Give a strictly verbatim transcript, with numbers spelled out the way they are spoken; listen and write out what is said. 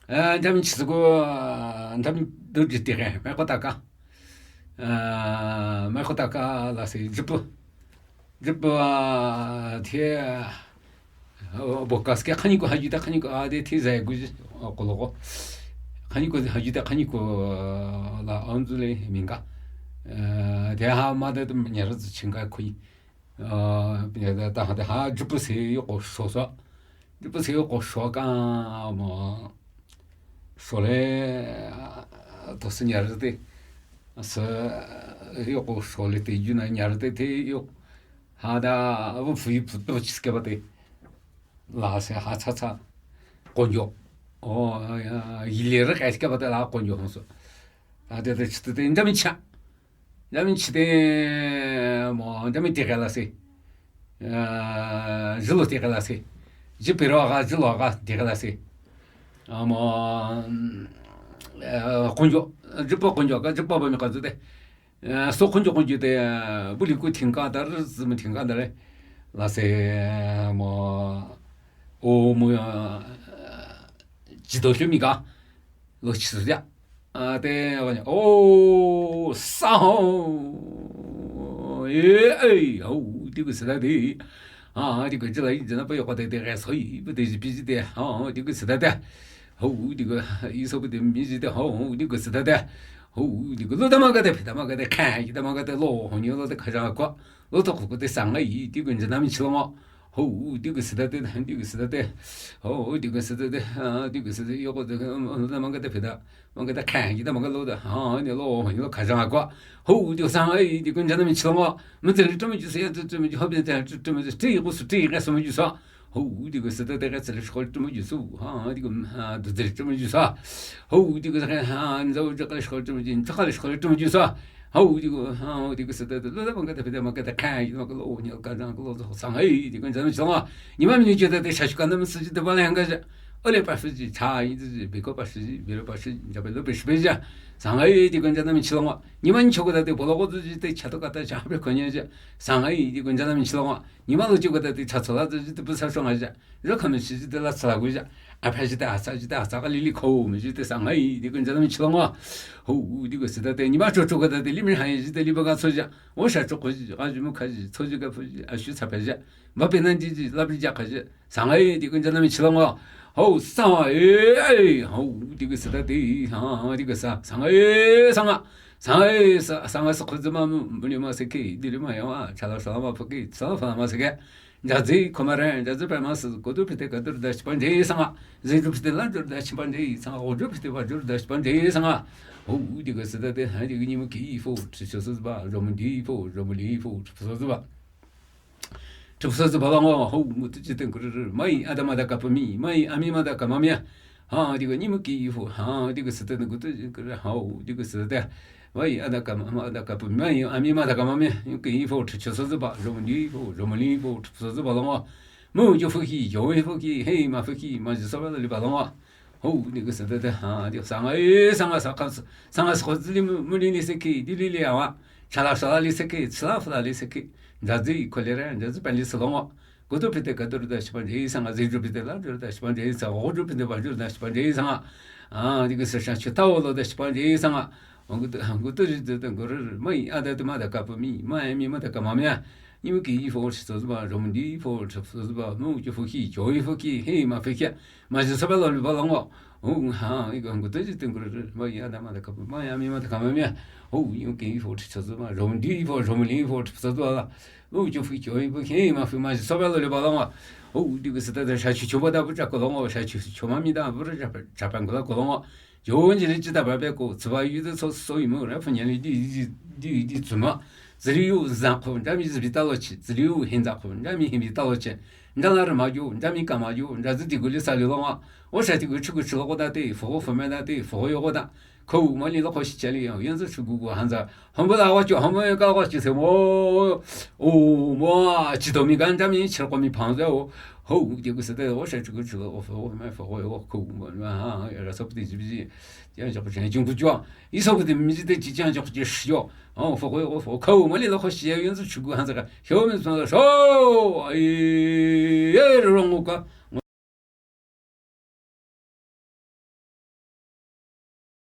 Njami chi tsü ko, njami du ji tighe, mai khota ka. Mai khota ka la se, jipu. Jipu a, the, bo ka ske khani ko haju ta khani ko a de the zai gu ji, ko lo ko. Khani ko haju ta khani ko la anzu le minga. Te ha ma de nyara zu chinga kui. Nya da ta ha de ha jipu se yo ko so so. Jipu se yo ko so ka mo. So le, to se nyara te. Se yo ko so le te ju na nyara te te yo. Ha da, a bu fu yi pu to chi ske ba te. La se ha cha cha. Konjo. O, yi le re ka ske ba te la konjo hon so. A de de chi te njami cha. Njami chi te mo, njami te ka la se. Jilo te ka la se. Ji pe ro ga, jilo ga te ka la se. Mo, konjo. Jipu konjo ka, jipu ba mi ka zu te. So konjo konjo te, bu li ku ting ka da, zi mi ting ka da le. La se, mo, o mo, ji do hlu mi ka. Lo chi su ya. A, te, o, sa ho. E, e, ho, di ku se da de. A, di ku ji la yi ji na pa yo ko de de ga so yi, bu de ji pi ji de. Ha, di ku se da de. Ho, di ku, yi so bu de mi ji de. Ho, di ku se da de. Ho, di ku lo da ma ga de, pe da ma ga de, ka, yi da ma ga de, lo, ho ni lo de ka ja ko. Lo to ku de sa nga yi, di ku ji na mi chi lo ma. Ho, di ku se da de, di ku se da de. Ho, di ku se da de, a, di ku se da, yo ko de, lo da ma ga de, pe da. Mangkata khanyi ta mangkata lo ta, ha, ni lo, ni lo kha jang a kwa. Ho, di ko sang ai, di ko njana mi chong a. Mangkata li tuma ju sa, ya tuma ju, ha, bi ta tuma ju, ti ko su, ti ka su ma ju sa. Ho, di ko sa ta ta ka sa li shkol tuma ju su. Ha, di ko, ha, du zeli tuma ju sa. Ho, di ko sa, ha, nza u ja ka li shkol tuma ju, ja ka li shkol tuma ju sa. Ho, di ko, ha, di ko sa ta ta, lo ta mangkata pita mangkata khanyi, mangkata lo, ni lo kha jang ko lo sang ai, di ko njana mi chong a. Ni ma mi ni ju ta ta sha shu ka na mi su ju ta ba la yang ka ja. Ole pa shi ji, cha yi ji, bi ko pa shi ji, bi lo pa shi ji, ja be lo pe shi pe ja. Sang ai di ko njana mi chong a. Ni ma ni cho ko ta te, bo lo ko ji te, cha to ka ta, cha be ko nya ja. Sang ai di ko njana mi chong a. Ni ma lo cho ko ta te, cha cho la ji te, bu sa shong a ja. Lo ka mi shi ji te la sa la gu ja. A pa ji te, a sa ji te, a sa ka li li ko mi ji te, sang ai di ko njana mi chong a. Ho, di ko si ta te, ni ma cho cho ko ta te, li mi ha ji te, li ba ka cho ja. O sha cho ko ji, a ji mu ka ji, cho ji ka pu ji, a shu cha pa ja. Ba pe nan ji ji, la bi ja ka ji. Sang ai di ko njana mi chong a. Ho, sang ai, ai, ho, di ko si ta te, ha, di ko sa, sang ai, sang a, sang ai, sa, sang a sa ko ji ma mu, bu ni ma se ke, di li ma ya wa, cha la sa la ma pu ke, cha la fa ma se ke. Ja ji ko ma re, ja ji pa ma se, ko du pi te ka du da chi pa ji sang a. Ji du pi te la du da chi pa ji sang a, o du pi te ba du da chi pa ji sang a. Ho, di ko si ta te, ha, di ko ni mu ki fo, chi cho su ba, jo mu di fo, jo mu li fo, chi so su ba. Chi so su ba la ngo, ho, mu tu chi ten ko re, mai, a da ma da ka pa mi, mai, a mi ma da ka ma mi a. Ha, di ko ni mu ki fo, ha, di ko si ta te ko tu chi ko re, ha, di ko si ta te. Mai, a da ka ma, ma da ka pa mi, mai, a mi ma da ka ma mi, ni ki fo, chi cho su ba, jo mu di fo, jo mu li fo, chi so su ba la ngo. Mu jo fu ki, jo fu ki, he ma fu ki, ma ji so ba li ba la ngo. Ho, di ko si ta te, ha, di sang ai, sang a sa ka, sang a sa ko ji li mu, mu li ni se ki, di li li a wa. Cha la sa la li se ki, chi la fu la li se ki. Ja ji ko le re, ja ji pa li se la ngo. Ko du pi te ka du da chi pa ji sang a, ji du pi te la du da chi pa ji sang a, ho du pi te ba du da chi pa ji sang a. A, di ko sa sha chi ta o lo da chi pa ji sang a. Ho, ko du, ko du ji de de ko re, mai, a da te ma da ka pa mi, mai, mi ma da ka ma mi a. Ni mu ki fo, chi so ba, jo mu di fo, chi so ba, mu ki fo ki, jo fo ki, he ma fe ki. Ma ji so ba lo li ba la ngo. Ho, ha, i ko ko te ji ten ko re, mai, a da ma da ka pa, mai, a mi ma da ka ma mi a. Ho, ni mu ki fo, chi so ba, jo mu di fo, jo mu li fo, chi so ba la. Ho, jo fu jo fu he ma fu ma ji so ba lo li ba la ngo. Ho, di ko si ta ta sha chi cho ba da bu ja ko la ngo, sha chi cho ma mi da bu ja pa, ja pa ko la ko la ngo. Jo ji li ji da ba be ko, ci ba yu de so so yi mu ra fu nya li di, di, di, di ci ma. Zi li yu za ko, ja mi zi bi ta lo chi, zi li yu hin za ko, ja mi hin bi ta lo chi. Ja la re ma ju, ja mi ka ma ju, ja zi di gu li sa li la ngo. O sha di gu chi gu chi lo ko da te, fo fu me da te, fo yo ko da. Ko ma li lo ko shi cha li yo, yan zi chu gu gu han za. Han bu la wa ju, han bu ka wa ju se mo. O, mo, chi do mi gan ja mi chi ko mi pang ze o. Ho, di gu se de, o sha chu gu chi lo, o fo me fo yo ko mo, ha, ya so pu di ji bi ji. Yan ja ko chen jung gu ju. I so pu di mi ji de ji yan ja ko ji shi yo. O, fo yo, o fo. Ko ma li lo ko shi yan zi chu gu han za ka. Hyo mi so lo sho. Ai, ye ro ngo ka.